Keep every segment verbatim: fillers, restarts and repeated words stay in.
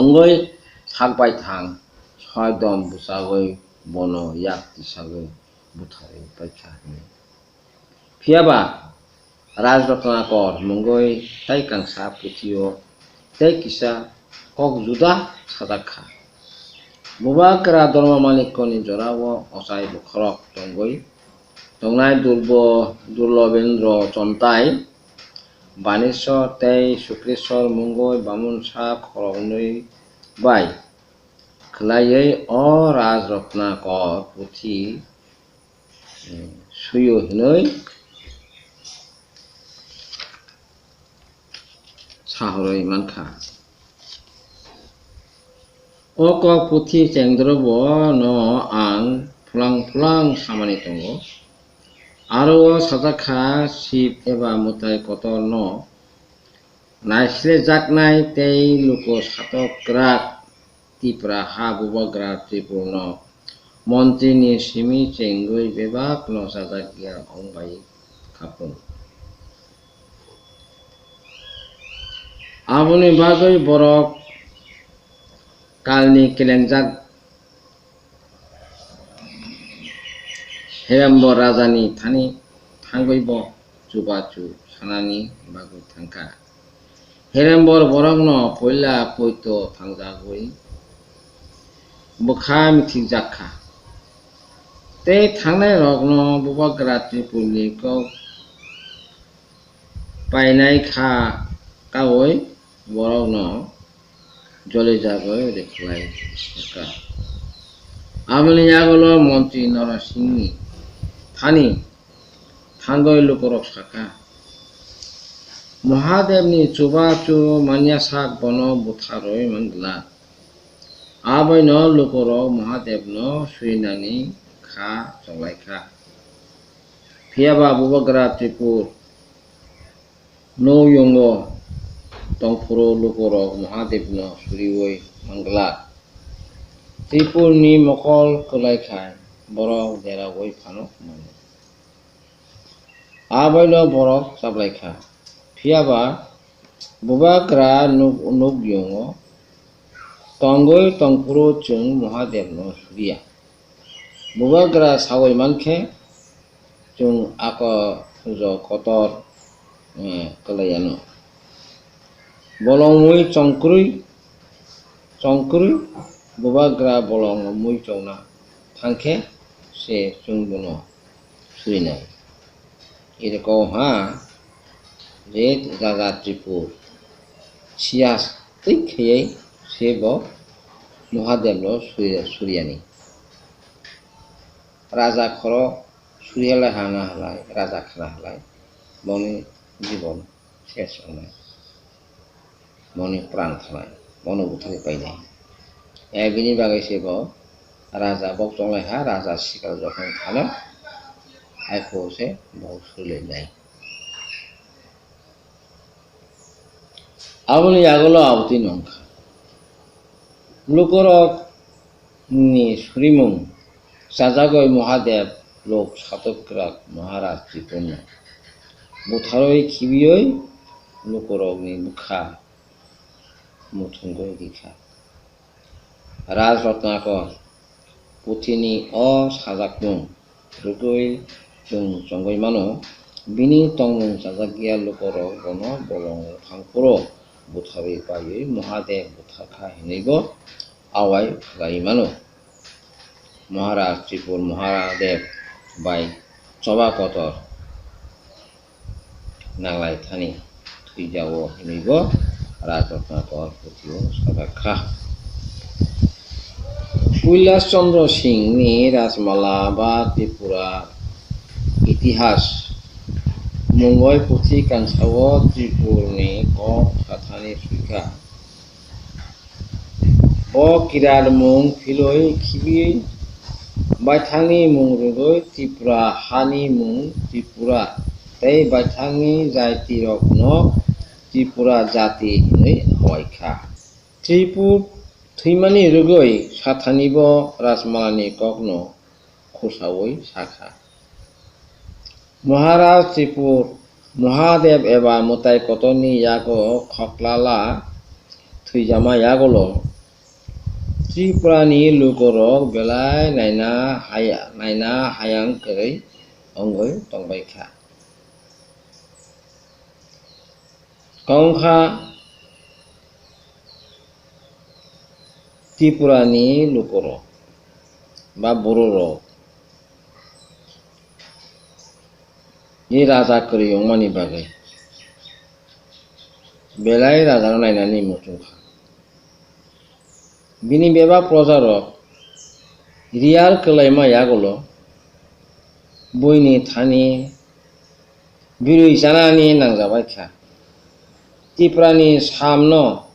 Wngwi sak baithang soi dom bwchagwi bono yak tisagwi butharwi paikha hwnwi. Phiyaba Rajratnakor mungwi tei kangsa puthio tei kisa kok juda sajak kha. Bubagra Dharmamanikoni jorao ochai bokhorok tongwi tongnai Durbo-, Durlobendro Chontai, Baneswar tei Sukleswar mungwi bamunsa khoroknwi bai khwlaiwi o Rajratnakor puthi, eh, suio hwnwi sahorwi mankha. O kok puthi chengdrobo no ang phulang phulang samani tongo. Aro o sajak kha, Sib eba mwtai kotor no naislejaknai tei luku satok kwrak Tipra ha Bubagra Tripur no montri ni simi chengwi bebak no sajak ya wng bai kha phung. Aboni bagwi borok kalni kelengjak Herembo rajani thani thangwi bo chubachu sanani bagwi thangkha. Herembo borokno puila poito thangjagwi bwkha mithikjak kha. Tei thangnai rokno Bubagra Tripurni kok painai kha kaui borokno jolijagwi rwkhlai kha. Aboni yagulo montri Noro Singhni thani thangwi lukurok sakha, Mahadevni chubachu manya sak bono butharwi man glak. Aboino lukurok Mahadevno suinani kha choklaikha. Phiyaba Bubagra Tripur nokyungo tongphuru lukurok Mahadevno suriwi manglak. Tripurni mokol kwlaikhai borok derawi phano mano. Aboino borok chaplaikha. Phiyaba Bubagra nuk-, nokyungo tongwi tongphuru chwng Mahadevno suriya. Bubagra sawi mankhe chwng ako pujo kotor, eh, kwlaiya no. Bolong mui chongkrwi, chongkrwi Bubagra bolong mui chongna thangkhe se chwng bono surinai. Iri kok ha je Raja Tripur siya twi kheyai se bo Mahadevno suri-, suriyani. Raja khoro suriya lai hana halai, raja khana halai, boni jibon ses wngnai. Boni pran thanai, bono butharwi painai. E bini bagwi se bo raja bok chonglai ha, raja sikal jokhon thano, hai kho se bo surilainai. Aboni yagulo abotwi nungkha. Lukurok ni surimung chajagwi Mahadev lok satokrak Maharaj Tripurno butharwi khibiwi lukurokni bwkha muthungwi rikha. Raj Ratnakor puthini o sajakmung rwgwi chwng chongwi mano, bini tongmung chajakya lukurok bono bolongo thangphuru butharwi paiwi Mahadev butharkha hinwibo awai khlaiwi mano. Maharaj Tripur Mahadev bai choba kotor nanglai thani thwijao hinwibo Raj Ratnakor puthio sajak kha. Kailash Chandra Singhni Rajmala ba Tripura Itihas mungoi puthi kangsao Tripurni kok sathani swikha. Bo kirar mung philwi khibiwi baithangni mung rwgwi Tripura hani mung Tripura tei baithangni jaitirokno Tripura jati hwnwi hawai kha. Tripur thwimani rwgwi sathanibo Rajmalani kokno khusaui sakha. Maharaj Tripur Mahadev eba mwtai kotorni yago khoklala thwijama yagulo Tripurani lukurok belai naina haya-, naina hayang kwrwi wngwi tongbaikha. Kongkha Tripurani lukurok ba bororok ni raja kwrwi wngmani bagwi belai rajano nainani muchungkha. Bini bebak projarok riyar kwlaima yagulo buini thani birwi chanani nangjabaikha. Tripurani samno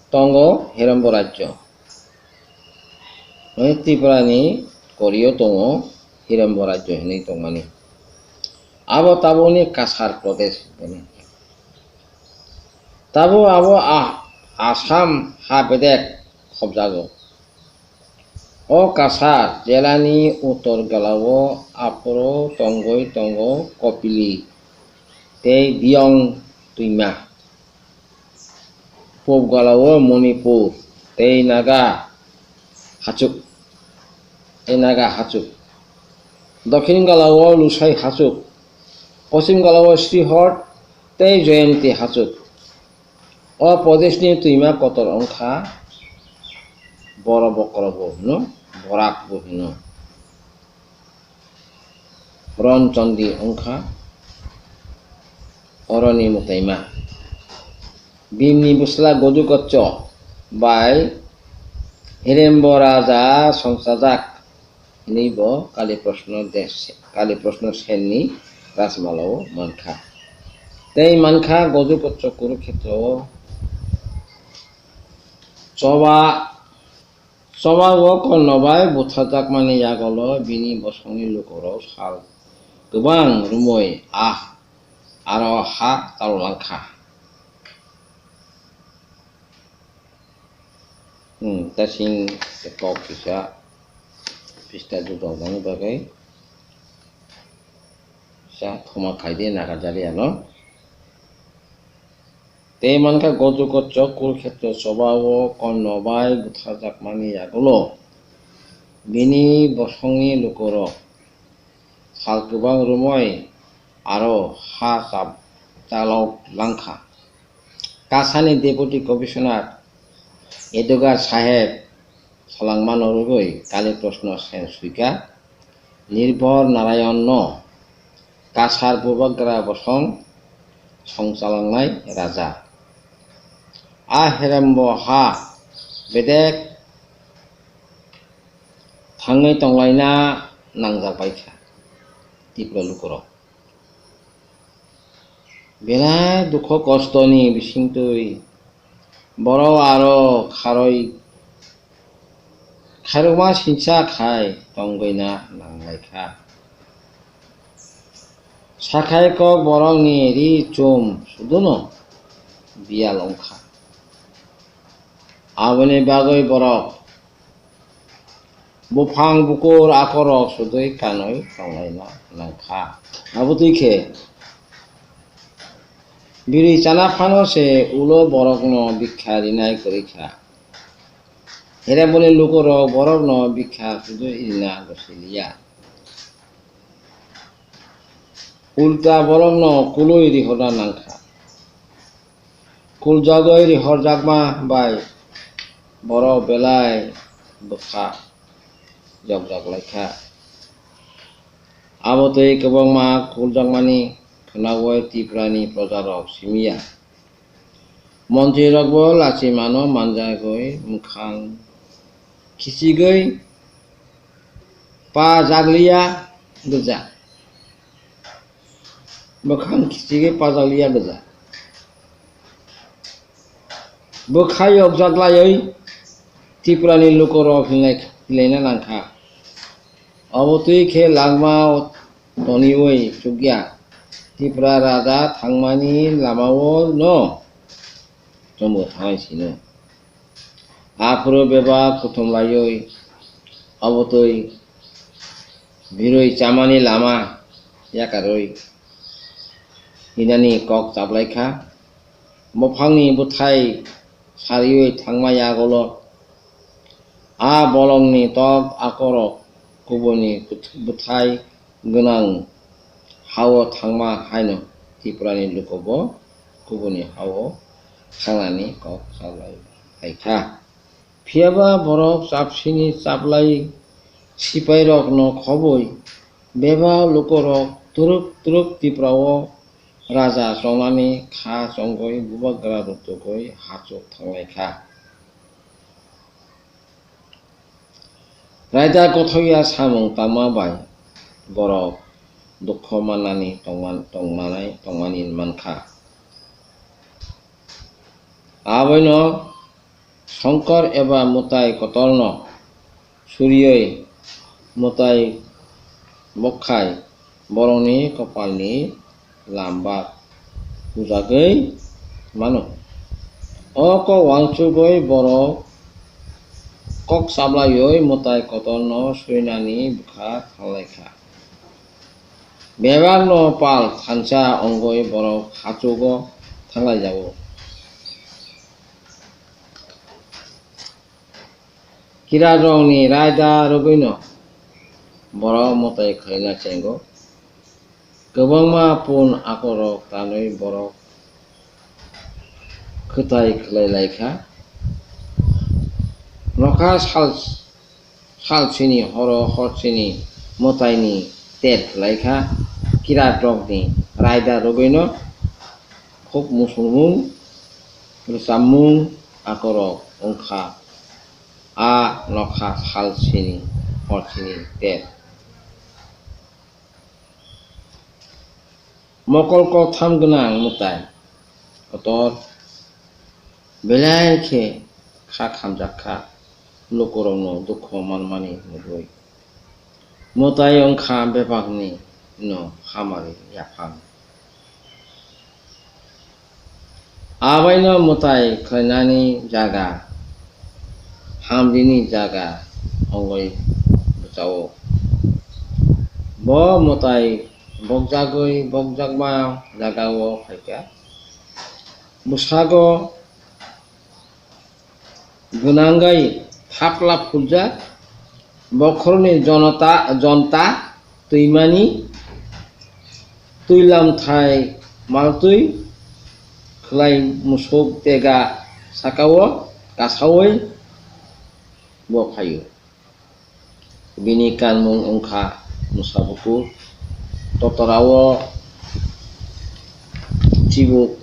tongo Hirambo rajyo. Tripurani korio tongo Hirambo rajyo hinwi tongmani. Abo tabukni Kasar Pradesh hinwi. Tabuk abo a-, Assam ha bedek khobjago. O Kasar jelani uttor galao aphuru tongwi tongo Kopili tei Diyong twima. Pub galao Manipur tei Naga hachuk, tei Naga hachuk. Dokhin galao Lusai hachuk, poschim galao Srihot tei Jayanti hachuk. O pradeshni twima kotor wngkha Borobokro bo hino, Borak bo hino. Ron Chandi wngkha oroni mwtaima. Bhimni bwsla Gojukocho bai Hirimbo Raja songchajak hinwi bo Kali Proshno Des-, Kali Proshno Senni Rajmalao mankha. Tei mankha Gojukocho Kurukhetreo choba Choba o Korno bai butharjakmani yagulo bini bosongni lukurok sal kwbang romwi ah aro ha chalo langkha. Hmm, tasing kok kisa pista juda wngnani bagwi sa thoma khaide nagarjaliano. Tei mankha Gojukocho Kurukhetreo choba o Korno bai butharjakmani yagulo bini bosongni lukurok sal kwbang romwi aro ha chap-, chalok langkha. Kasani Deputy Commissioner Edgar Saheb salangmano rwgwi Kali Proshno Sen swikha. Nirbhor Narayan no Kasar bubagra bosong songchalangnai raja. A Hirimbo ha bedek thangwi tonglaina nangjak baikha Tripura lukurok. Belai dukho kostoni bisingtwi borok aro kharwi khairokma sinsa khai tongwina nanglaikha. Sakhai kok borokni ri chum suduno biyal wngkha. Aboni bagwi borok buphang bukur akorok sudui kanwi tonglaina nangkha. Abotwi khe birwi chana phano se ulo borokno bikha rinai kwrwi kha. Hirimbo ni lukurok borokno bikha sudui rina gosi liya. Ulta borokno kulwi rihorna nangkha. Kuljagwi rihorjakma bai borok belai bwkha yokjak laikha. Abotwi kwbangma kuljakmani khwnagwi Tripurani projarok simiya. Montrirokbo lachimano manjagwi mwkhang khichigwi pa jakliya gwja. Mwkhang khichigwi pa jakliya gwja. Bwkha yokjak laiwi Tripurani lukurok hinlai-, hinlaina nangkha. Obo twi khe langma toniwi chukya Tripura raja thangmani lamao no chombo thangnai sino. Aphuru bebak kuthum laiwi obo twi birwi chamani lama yakarwi hinani kok chaplaikha. Buphangni bwthai sariwi thangma yagulo A bolongni tok akorok kubuni bwth-, bwthai gwnang hao thangma haino Tripurani lukubo kubuni hao thangnani kok chalai lai kha. Phiyaba borok chapsini chaplai sipairokno khobwi bebak lukurok twrwk twrwk Tripurao raja chongnani kha chongwi bubagra rutugwi hachuk thanglai kha. Raida kothokya samung tangma bai borok dukho mannani tongman-, tongmanai, tongmani mankha. Aboino Songkor eba mwtai kotorno suriwi mwtai bokkhai borokni kopalni lambak hujagwi mano. O kok uansugwi borok kok chablaiwi mwtai kotorno suinani bwkha thanglai kha. Bebakno pal thansa wngwi borok hachugo thanglaijago. Kiratni raida rwgwino borok mwtai khlaina chengo. Kwbangma pun akorok tanwi borok kwtai khlai lai kha. Nokha sal, sal sini horo hor sini mwtaini ter khlai kha. Kiratrokni raida rwgwino khuk muchungmung, rwchapmung akorok wng kha. A nokha sal sini hor sini ter. Mokol koktham gwnang mwtai kotor belai khe kha khamjak kha, lukurokno dukho manmani nugwi. Mwtai wng kha bebakni no hamari yaphang. Abaino mwtai khlainani jaga, hamrini jaga wngwi bwchao. Bo mwtai bokjagwi bokjakma jagao phaikha. Bwsago gwnangwi thapla phurjak, bokhorokni jonota, jonta twimani twilamthai maltwi khlai musuk tega sakao kasaui bo phaio. Bini kanmung wngkha mwsa bukur, totorao chibuk,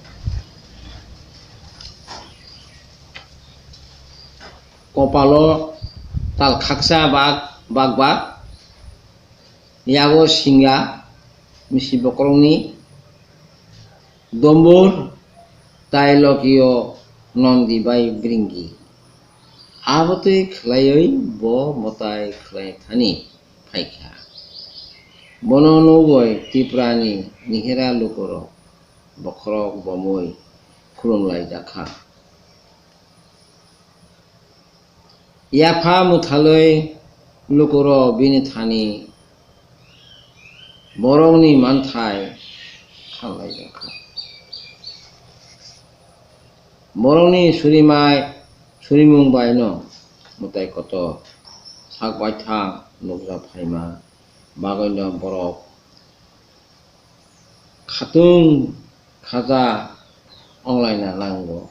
kopalo tal khaksa bak bak bak, yago singa misi bokrokni dombor, tai lokio nondi bai bringi. Abotwi khlaiwi bo mwtai khlai thani phaikha. Bono nugwi Tripurani nihera lukurok bokhorok bomwi khulumlaijakha. Yapha mwthalwi lukurok bini thani borokni manthai khanlaijakha. Borokni surimai, surimung baino mwtai kotor sak baithang nukjak phaima bagwino borok khatung khaja wnglaina nango.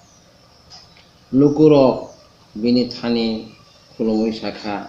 Lukurok bini thani khulumwi sakha,